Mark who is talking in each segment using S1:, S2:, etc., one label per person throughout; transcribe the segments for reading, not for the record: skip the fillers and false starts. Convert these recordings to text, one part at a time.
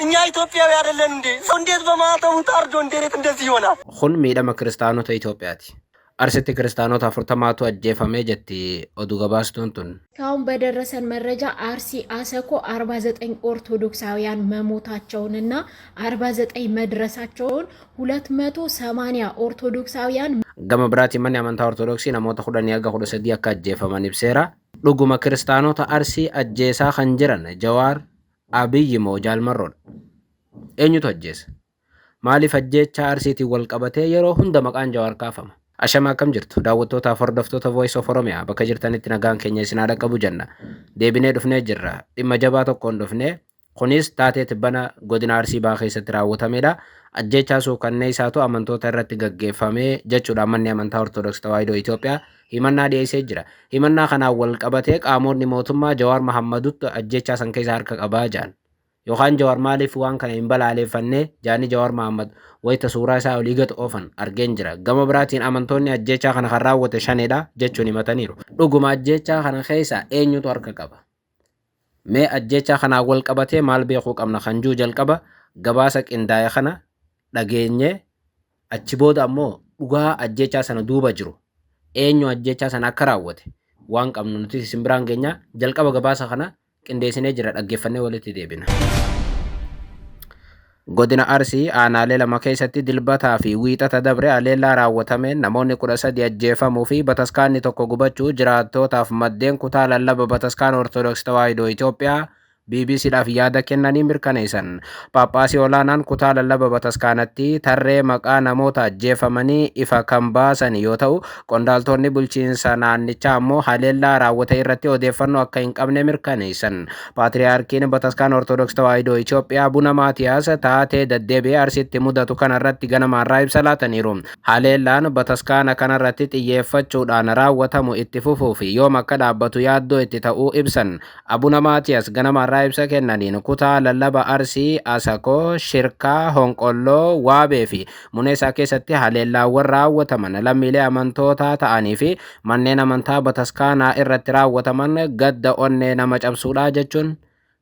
S1: እኛ ኢትዮጵያዊ አይደለን እንዴ? ሰው እንዴት በማተቡ ታርዶ እንዴት እንደዚህ ይሆናል?
S2: Kun miidhama kiristaanota Itoophiyaati. Arsitti kiristaanota 40tu ajjeefame jetti oduu gabaastuun tun.
S3: እስካሁን በደረሰን መረጃ አርሲ አሰኮ 49 ኦርቶዶክሳውያን መሞታቸውንና 49 መድረሳቸውን 280 ኦርቶዶክሳውያን
S2: Gama biraatiin manni amantaa Ortodoksii namoota 10 haga 13 akka ajjeefaman ibseera. Dhuguma kiristaanota Arsii ajjeesaa kan jiran Jawaar, Abiyyi moo Jaal Marroodha? Eenyutu ajjeesa? Maaliif ajjeechaa Arsiitiin wal qabatee yeroo hunda maqaan Jawaar kaafama? Ashama, akkam jirtu daawwattootaaf hordoftoota Voice of Oromia? Bakka jirtanitti nagaan keenya isin haa dhaqqabu jenna. Deebinee dhufnee jirra. Dhimma jabaa tokkoon dhufnee, kunis taatee tibbana godina Arsii Bahaa keessatti raawwatamedha. Ajjeechaa suukanneessaatu amantoota irratti gaggeeffamee jechuudha manni amantaa Ortodoksii Tawaahidoo Itoophiyaa himannaa dhiyeessee jira. Himannaa kanaan wal qabatee qaamonni mootummaa Jawaar Mahammadutti ajjeechaa san keessa harka qabaa jedhan. Yookaan Jawaar maaliif waan kana hin balaaleffannee jaanii Jawaar Mahammad wayita suuraa isaa olii gad oofan argeen jira. Gama biraatiin amantoonni ajjeechaa kana kan raawwate shanedha jechuun himataniiru. Dhuguma ajjeechaa kana keessa eenyutu harka qaba? Mee ajjeechaa kanaan wal qabatee maal beekuu qabna kan jiru jalqaba gabaasa qindaa'e kana dhageenyee, achi booda ammoo dhugaa ajjeechaa sana duuba jiru, eenyu ajjeechaa sana akka raawwate waan qabnu nuti isin biraan geenya. Jalqaba gabaasa kana qindeessinee jira, dhaggeeffannee walitti deebina. Godina Arsii aanaalee lama keessatti Dilbataa fi Wiixata dabre haleellaa raawwatameen namoonni 13 ajjeefamuu fi bataskaanni tokko gubachuu jiraattootaaf maddeen kutaa lallaba bataskaana Ortodoksii Tawaahidoo Itoophiyaa BBCdhaaf yaada kennanii mirkaneessan. Phaaphaasii olaanaan kutaa lallaba bataskaanatti tarree maqaa namoota ajjeefamanii ifa kan baasan yoo ta'u, qondaaltonni bulchiinsa naannichaa ammoo haleellaa raawwate irratti odeeffannoo akka hin qabne mirkaneessan. Paatriyaarkiin bataskaana Ortodoksii Tawaahidoo Itoophiyaa Abuna Maatiyaas taatee deddeebi'ee Arsiitti mudatu kanarratti ganamarraa ibsa laataniiru. Haleellaan bataskaana kanarratti xiyyeeffachuudhaan raawwatamu itti fufuu fi yoom akka dhaabbatu yaaddoo itti ta'uu ibsan. Abuna Maatiyaas ganamarraa ibsa kennaniin kutaa lallaba Arsii, Asakoo, Shirkaa, Honqolloo, Waabee fi Muneesaa keessatti haleellaawwan raawwataman lammiilee amantootaa ta'anii fi manneen amantaa bataskaanaa irratti raawwataman gadda onnee nama cabsuudha jechuun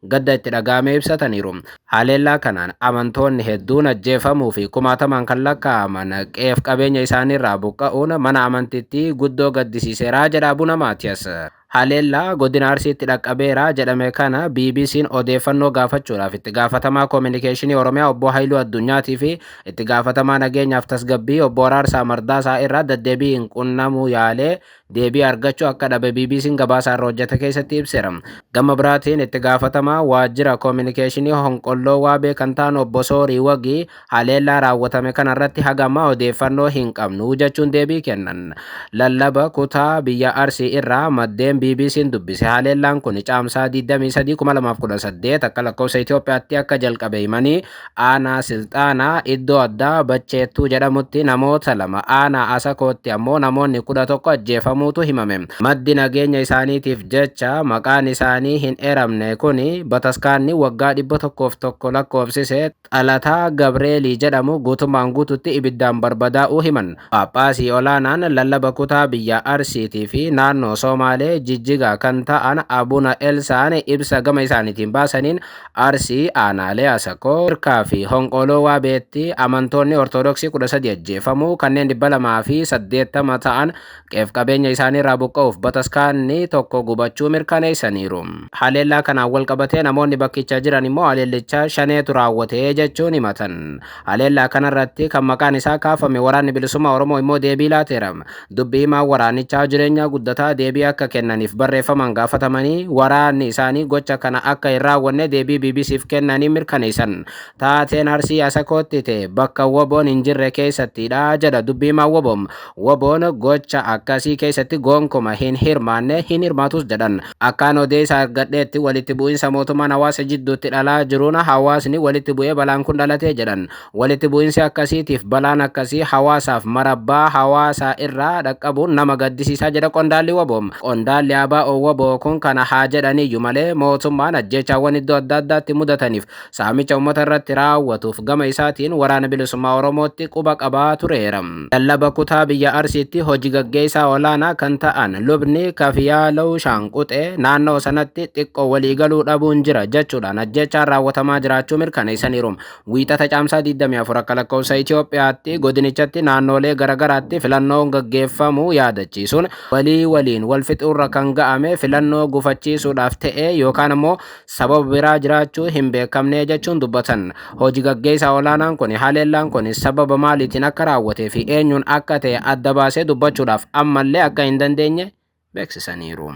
S2: gadda itti dhaga'amee ibsataniiru. Haleellaa kanaan amantoonni hedduun ajjeefamuu fi kumaatamaan kan lakkaa'aman qe'eef qabeenya isaaniirraa buqqa'uun mana amantittii guddoo gaddisiiseera jedha Abuna Maatiyas. Haleellaa godina Arsiitti dhaqqabeera jedhame kana BBC'n odeeffannoo gaafachuudhaaf itti gaafatamaa koominikeeshinii Oromiyaa obbo Haayiluu Addunyaatii fi itti gaafatamaa nageenyaaf tasgabbii obbo Araarsaa Mardaasaa irraa deddeebiin qunnamuu yaalee deebii argachuu akka dhabe BBC'n gabaasa irra hojjete keessatti ibseera. Gama biraatiin itti gaafatamaa waajjira koominikeeshinii Honqolloo Waabee kan ta'an obbo Soorii Wagii haleellaa raawwatame kanarratti hagama odeeffannoo hin qabnu jechuun deebii kennan. Lallaba kutaa biyya Arsii irraa maddeen BBC'n dubbise haleellaan kun Caamsaa 23, 2018 akka lakkoofsa Itoophiyaatti akka jalqabe himanii, aanaa Silxaanaa iddoo addaa Bacheettuu jedhamutti namoota lama, aanaa Asakootti ammoo namoonni 11 ajjeefamuutu himame. Maddi nageenya isaaniitiif jecha maqaan isaanii hin eeramne kuni bataskaanni waggaa 101 lakkoofsise Xalataa Gabreelii jedhamu guutummaan guututti ibiddaan barbadaa'uu himan. Phaaphaasii olaanaan lallaba kutaa biyya Arsiitii fi naannoo Somaalee Jijjigaa kan ta'an Abuna Elsaan ibsa gama isaaniitiin baasaniin Arsii aanaalee Asakoo, Hirkaa fi Honqoloo Waabeetti amantoonni Ortodoksii 13 ajjeefamuu, kanneen 280 ta'an qe'eef qabeenya isaaniirraa buqqa'uuf bataskaanni tokko gubachuu mirkaneessaniiru. Haleellaa kanaan wal qabatee namoonni bakkicha jiran immoo haleellicha shaneetu raawwate jechuun himatan. Haleellaa kanarratti kan maqaan isaa kaafame Waraanni Bilisummaa Oromoo immoo deebii laateera. Dubbii himaa waraanichaa Jireenya Guddataa deebii akka kennaniif barreeffamaan gaafatamanii waraanni isaanii gocha kana akka hin raawwanne deebii BBCf kennanii mirkaneessan. Taateen Arsii Asakootti ta'e bakka WBOn hin jirre keessattidha jedha dubbii himaa WBOn. WBOn gocha akkasii keessatti gonkuma hin hirmaanne, hin hirmaatus jedhan. Akkaan odeessa argadheetti walitti bu'iinsa mootummaan hawaasa jidduutti dhalaa jiruun hawaasni walitti bu'ee balaan kun dhalatee jedhan. Walitti bu'iinsi akkasiitiif balaan akkasii hawaasaaf marabbaa hawaasaa irraa dhaqqabuun nama gaddisiisaa jedha qondaalli WBOn. Qondaalli Qondaalli ABO-WBO kun kana haa jedhaniyyu malee mootummaan ajjeechaawwan iddoo adda addaatti mudataniif saamicha uummata irratti raawwatuuf gama isaatiin Waraana Bilisummaa Oromootti quba qabaa tureera. Lallaba kutaa biyya Arsiitti hoji gaggeessaa olaanaa kan ta'an Lubni Kafiyaalaw Shaanquxee naannoo sanatti xiqqoo waliigaluu dhabuun jira jechuudhaan ajjeechaan raawwatamaa jiraachuu mirkaneessaniiru. Wiixata Caamsaa 24 akka lakkoofsa Itoophiyaatti godinichatti naannoolee garagaraatti filannoon gaggeeffamuu yaadachiisuun walii waliin wal fixuurra kan ga'ame filannoo gufachiisuudhaaf ta'ee yookaan ammoo sababa biraa jiraachuu hin beekamnee jechuun dubbatan. Hoji gaggeessaa olaanaan kun haleellaan kun sababa maaliitiin akka raawwatee fi eenyuun akka ta'e adda baasee dubbachuudhaaf ammallee akka hin dandeenye beeksisaniiru.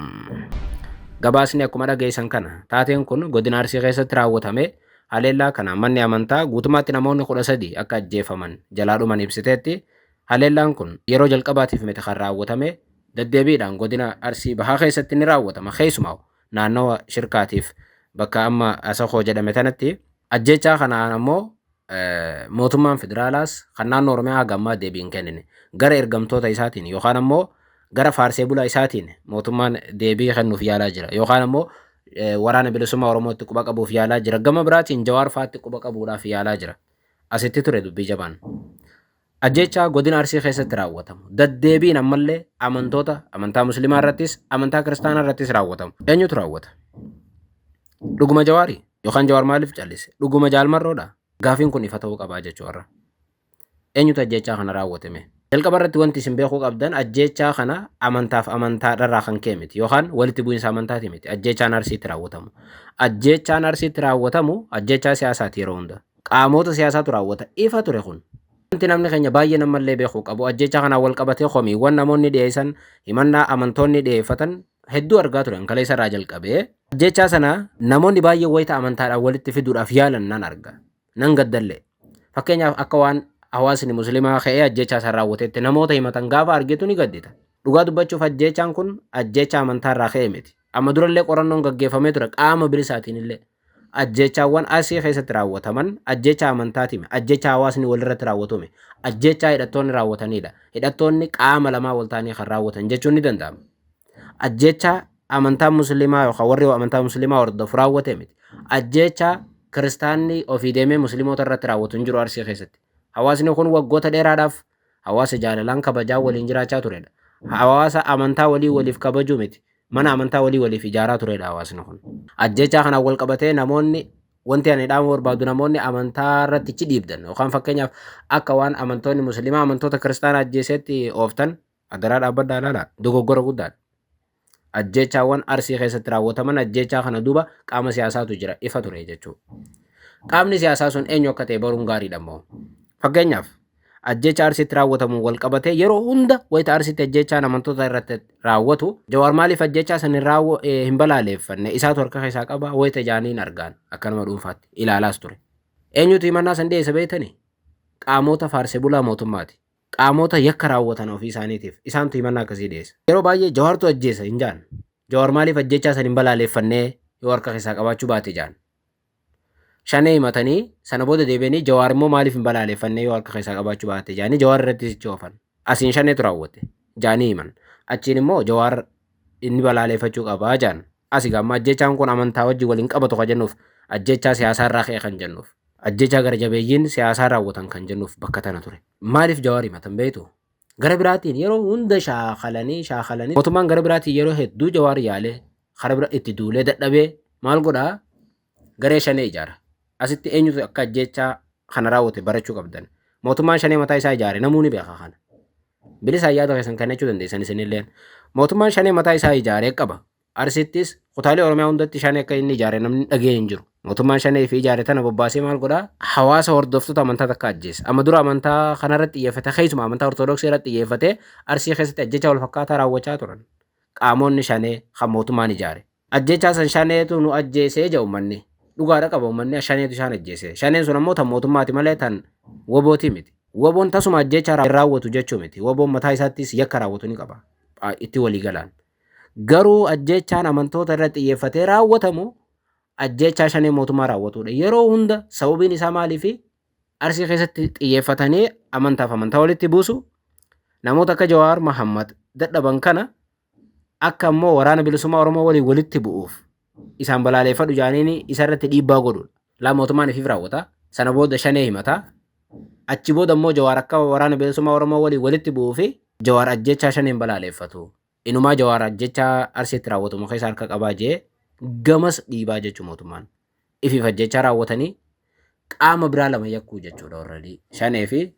S2: Gabaasni akkuma dhageessan kana taateen kun godina Arsii keessatti raawwatame. Haleellaa kana manni amantaa guutummaatti namoonni 13 akka ajjeefaman jalaa dhuman ibsiteetti. Haleellaan kun yeroo jalqabaatiif miti kan raawwatame, deddeebiidhaan godina Arsii Bahaa keessatti ni raawwatama, keessumaa naannawa Shirkaatiif bakka amma Asakoo jedhame tanatti. Ajjeechaa kanaan ammoo mootummaan federaalaas kan naannoo Oromiyaa haga ammaa deebii hin kennine. Gara ergamtoota isaatiin yookaan ammoo gara faarsee bulaa isaatiin mootummaan deebii kennuuf yaalaa jira, yookaan ammoo Waraana Bilisummaa Oromootti quba qabuuf yaalaa jira. Gama biraatiin Jawaar fa'aatti quba qabuudhaaf yaalaa jira. Asitti ture dubbii jabaan. Ajjeechaa godina Arsii keessatti raawwatamu daddeebiin ammallee amantoota amantaa Musliimaa irrattis amantaa Kiristaanaa irrattis raawwatamu. Eenyutu raawwata? Dhuguma Jawaarii? Yookaan Jawaar maaliif callise? Dhuguma Jaal Marroodha? Gaafiin kun ifa ta'uu qabaa jechuu har'a. Eenyutu ajjeechaa kana raawwatame? Jalqaba irratti wanti isin beekuu qabdan, ajjeechaa kana amantaaf amantaadharraa kan ka'e miti yookaan walitti bu'iinsa amantaati miti ajjeechaan Arsiitti raawwatamu. Ajjeechaan Arsiitti raawwatamu ajjeechaa siyaasaati yeroo hunda. Qaamota siyaasaatu raawwata. Ifa ture kun. Wanti namni keenya baay'een ammallee beekuu qabu, ajjeechaa kanaan wal qabatee komiiwwan namoonni dhiyeessan, himannaa amantoonni dhiyeeffatan hedduu argaa ture kaleessa irraa jalqabee. Ajjeechaa sana namoonni baay'een wayita amantaadhaan walitti fiduudhaaf yaalan nan arga. Nan gaddallee. Fakkeenyaaf, akka waan hawaasni Musliimaa ka'ee ajjeechaa san raawwatetti namoota himatan gaafa argitu ni gaddita. Dhugaa dubbachuuf, ajjeechaan kun ajjeechaa amantaa irraa ka'e miti. Amma durallee qorannoon gaggeeffamee ture qaama bilisaatiin illee. Ajjeechaawwan Arsii keessatti raawwataman ajjeechaa amantaati, ajjeechaa hawaasni walirratti raawwatume, ajjeechaa hidhattoonni raawwatanidha. Hidhattoonni qaama lamaa wal ta'anii kan raawwatan jechuun ni danda'ama. Ajjeechaa amantaa Musliimaa yookaan warri amantaa Musliimaa hordofu raawwate miti. Ajjeechaa Kiristaanni ofii deemee Musliimoota irratti raawwatu hin jiru Arsii keessatti. Hawaasni kun waggoota dheeraadhaaf hawaasa jaalalaan kabajaa waliin jiraachaa turedha. Hawaasa amantaa walii waliif kabajuu miti. Mana amantaa walii waliif ijaaraa turedha hawaasni kun. Ajjeechaa kanaan wal qabatee namoonni, wanti ani dhaamuu barbaadu, namoonni amantaa irratti ichi dhiibdan yookaan fakkeenyaaf akka waan amantoonni Musliimaa amantoota Kiristaanaa ajjeesetti ooftan, adaraa dhaabbadhaa ilaalaa, dogoggora guddaadha. Ajjeechaawwan Arsii keessatti raawwataman, ajjeechaa kana duuba qaama siyaasaatu jira, ifa ture jechuudha. Qaamni siyaasaa sun eenyu akka ta'e baruun gaariidha immoo. Fakkeenyaaf, ajjeecha Arsiitti raawwatamu wal qabatee yeroo hunda wayita Arsiitti ajjeechaan amantoota irratti raawwatu, Jawaar maaliif ajjeechaa san hin balaaleeffanne, isaatu harka keessaa qaba wayita jaaniin argaan akka nama dhuunfaatti ilaalaas ture. Eenyutu himannaa san dhiyeessa beektanii? Qaamota faarsee bulaa mootummaati. Qaamota yakka raawwatan ofii isaaniitiif isaantu himannaa akkasii dhiyeessa. Yeroo baay'ee Jawaartu ajjeesa hin jaan. Jawaar maaliif ajjeechaa san hin balaaleeffannee yoo harka keessaa qabaachuu baate jaan. Shanee himatanii sana booda deebi'anii Jawaar immoo maaliif hin balaaleeffannee yoo harka keessaa qabaachuu baate jaanii Jawaar irratti sichi oofan. Asiin shaneetu raawwate jaanii himan. Achiin immoo Jawaar inni balaaleeffachuu qabaa jaan. Asi gamma ajjechaan kun amantaa wajjin waliin qabatu kan jennuuf, ajjechaa siyaasaa irraa ka'e kan jennuuf, ajjechaa gara jabeeyyiin siyaasaa raawwatan kan jennuuf bakka tana ture. Maaliif Jawaar himatan beektu? Gara biraatiin yeroo hunda shaakalanii shaakalanii, mootummaan gara biraatiin yeroo hedduu Jawaar yaalee kara bira itti duulee dadhabee maal godhaa? Garee shanee ijaara. Asitti eenyutu akka ajjechaa kana raawwate barachuu qabdan. Mootummaan shanee mataa isaa ijaare, namuu ni beeka kana. Bilisaan yaada keessan kennachuu dandeessan isinilleen. Mootummaan shanee mataa isaa ijaaree qaba. Arsittis kutaalee Oromiyaa hundatti shanee akka inni ijaare namni dhagee hin jiru. Mootummaan shanee fi ijaare tana bobbaasee maal godhaa? Hawaasa hordoftoota amantaa takka ajjeesa. Amma dura amantaa kanarratti xiyyeeffate, keessumaa amantaa Ortodoksii irratti xiyyeeffatee Arsii keessatti ajjecha wal fakkaataa raawwachaa turan. Qaamonni shanee kan mootummaan ijaare. Ajjechaa san shaneetu nu ajjeesee jedha uummanni. Dhugaadha qaba uummanni, shaneetu isaan ajjeese. Shaneen sun ammoo tan mootummaati malee tan wobootii miti. Woboon tasuma ajjechaa raawwatu jechuu miti. Woboon mataa isaattis yakka raawwatu ni qaba. Itti walii galaan. Garuu ajjechaan amantoota irratti xiyyeeffatee raawwatamu ajjechaa shanee mootummaa raawwatudha. Yeroo hunda sababiin isaa maaliifi? Arsii keessatti xiyyeeffatanii amantaaf amantaa walitti buusu, namoota akka Jawaar Mahammad dadhaban kana. Akka immoo Waraana Bilisummaa Oromoo waliin walitti bu'uuf isaan balaaleeffadhu jaaniin isarratti dhiibbaa godhudha. Laa mootummaan ifiif raawwata. Sana booda Shanee himata. Achi booda immoo Jawaar akka Waraana Bilisummaa Oromoo waliin walitti bu'uu fi Jawaar ajjechaa Shaneen balaaleeffatu. Inumaa Jawaar ajjechaa Arsiitti raawwatamu keessa harka qabaa jee gamas dhiibaa jechuu mootummaan. Ifiif ajjechaa raawwatanii qaama biraa lama yakkuu jechuudha warra Shanee fi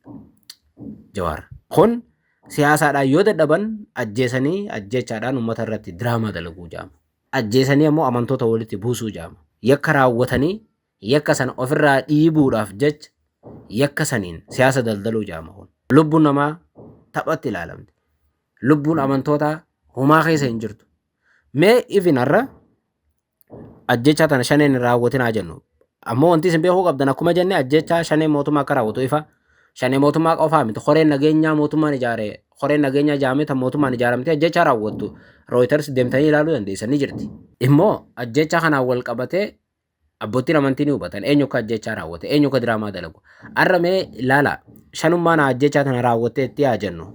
S2: Jawaar. Kun siyaasaadhaan yoo dadhaban ajjeesanii ajjechaadhaan uummata irratti diraamaa dalaguu jaama. Ajjeesanii ammoo amantoota walitti buusuu jaama. Yakka raawwatanii yakka sana ofirraa dhiibuudhaaf jecha yakka saniin siyaasa daldaluu jaama kun. Lubbuun namaa taphatti ilaalamte. Lubbuun amantootaa homaa keessa hin jirtu. Mee ifin har'a ajjechaa tana Shaneen hin raawwatin haa jennu. Ammoo wanti isin beekuu qabdan akkuma jenne ajjechaa Shaneen mootummaa akka raawwatu ifa. Shanee mootummaa qofaa miti, koreen nageenyaa mootummaan ijaare, koreen nageenyaa jaamee tan mootummaan ijaaramtee ajjechaa raawwattu Reuters deemtanii ilaaluu dandeessan ni jirti. Immoo ajjechaa kanaan wal qabatee abbootiin amantii ni hubatan eenyu akka ajjechaa raawwate, eenyu akka diraamaa dalagu. Har'a mee ilaala, Shanummaan ajjechaa tana raawwattee itti haa jennu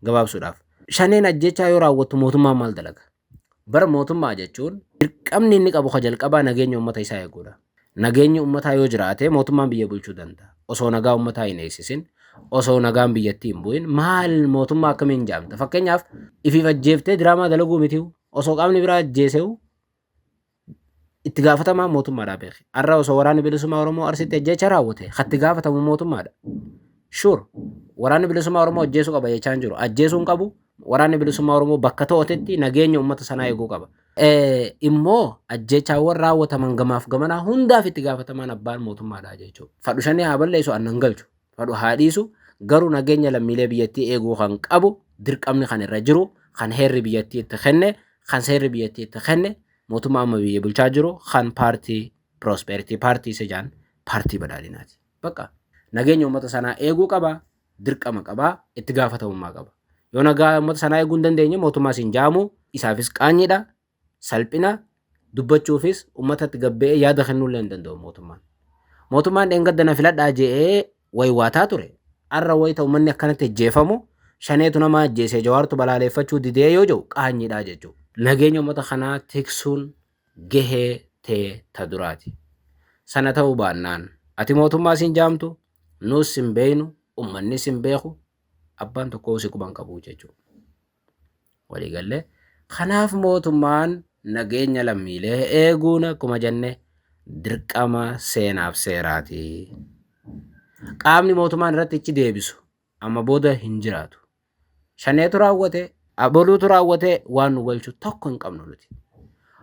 S2: gabaabsuudhaaf. Shaneen ajjechaa yoo raawwattu mootummaan maal dalaga? Bara mootummaa jechuun dirqamni inni qabu ka jalqabaa nageenya uummata isaa eeguudha. Nageenyi uummataa yoo jiraate mootummaan biyya bulchuu danda'a. Osoo nagaa uummataa hin eegsisin, osoo nagaan biyyattii hin bu'in maal mootummaa akkamiin jaamta? Fakkeenyaaf ifiif ajjeeftee diraamaa dalaguu mitiyu, osoo qaamni biraa ajjeesewu itti gaafatamaa mootummaadhaa beeki. Har'a osoo Waraanni Bilisummaa Oromoo Arsiitti ajjeecha raawwate katti gaafatamu mootummaadha. Sure, Waraanni Bilisummaa Oromoo ajjeesuu qaba jechaa hin jiru. Ajjeesuu hin qabu. Waraanni Bilisummaa Oromoo bakka to'atetti nageenya uummata sanaa eeguu qaba. Immoo ajjeechaawwan raawwataman gamaaf gamanaa hundaaf itti gaafatamaan abbaan mootummaadha jechuudha. Fadhu Shanee haa balleessu, annan galchu. Fadhu haa dhiisu, garuu nageenya lammiilee biyyattii eeguu kan qabu, dirqamni kan irra jiru, kan heerri biyyattii itti kenne, kan seerri biyyattii itti kenne, mootummaa amma biyya bulchaa jiru kan paartii Prosperity Paartii isa jaan, paartii Badhaadhinaati. Bakka nageenya uummata sanaa eeguu qaba, dirqama qaba, itti gaafatamummaa qaba. Yoo nagaa uummata sanaa eeguu hin dandeenye mootummaa siin jaamu isaafis qaanyiidha, salphina dubbachuufis uummatatti gabbe'ee yaada kennuullee hin danda'u mootummaan. Mootummaan dheengadda na filadhaa je'ee waywaataa ture. Har'a wayita uummanni akkanatti ajjeefamu Shaneetu nama ajjeese, Jawaartu balaaleeffachuu didee yoo jedhu qaanyiidha jechuudha. Nageenya uummata kanaa tiksuun gahee tee ta duraati. Sana ta'uu baannaan ati mootummaa siin jaamtu, nuus sin beeynu, uummannis hin beeku, abbaan tokko si quban qabu jechuudha. Waliigallee kanaaf mootummaan nageenya lammiilee eeguun akkuma jenne dirqama seenaaf seeraati. Qaamni mootummaan irratti ichi deebisu amma booda hin jiraatu. Shaneetu raawwate, aboluutu raawwate, waan nu galchu tokko hin qabnu nuti.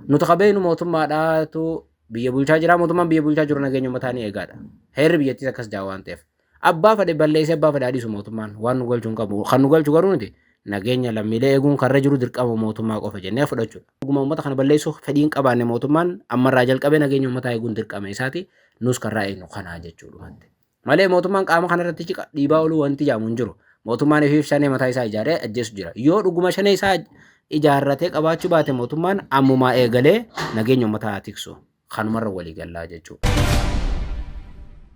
S2: Nuti qabeenu mootummaadhaatu biyya bulchaa jira, mootummaan biyya bulchaa jiru nageenya uummataa ni eegaadha. Heerri biyyattiis akkas jaa waan ta'eef. Abbaa fedhe balleessee abbaa fedhe adiisu mootummaan waan nu galchu hin qabu. Kan nu galchu garuu nuti nageenya lammiilee eeguun karra jiru dirqama mootummaa qofa jennee fudhachuudha. Dhuguma uummata kana balleessuuf fedhii hin qabaanne mootummaan ammarraa jalqabee nageenya uummataa eeguun dirqama isaati. Nus karraa eegnu kanaa jechuudhumatti. Malee mootummaan qaama kanarratti dhiibaa ooluu wanti jaamu hin jiru. Mootummaan ifiif Shanee mataa isaa ijaaree ajjeesu jira. Yoo dhuguma Shanee isaa ijaarratee qabaachuu baate mootummaan ammumaa eegalee nageenya uummataa tiksu. Kanumarra walii gallaa jechuudha.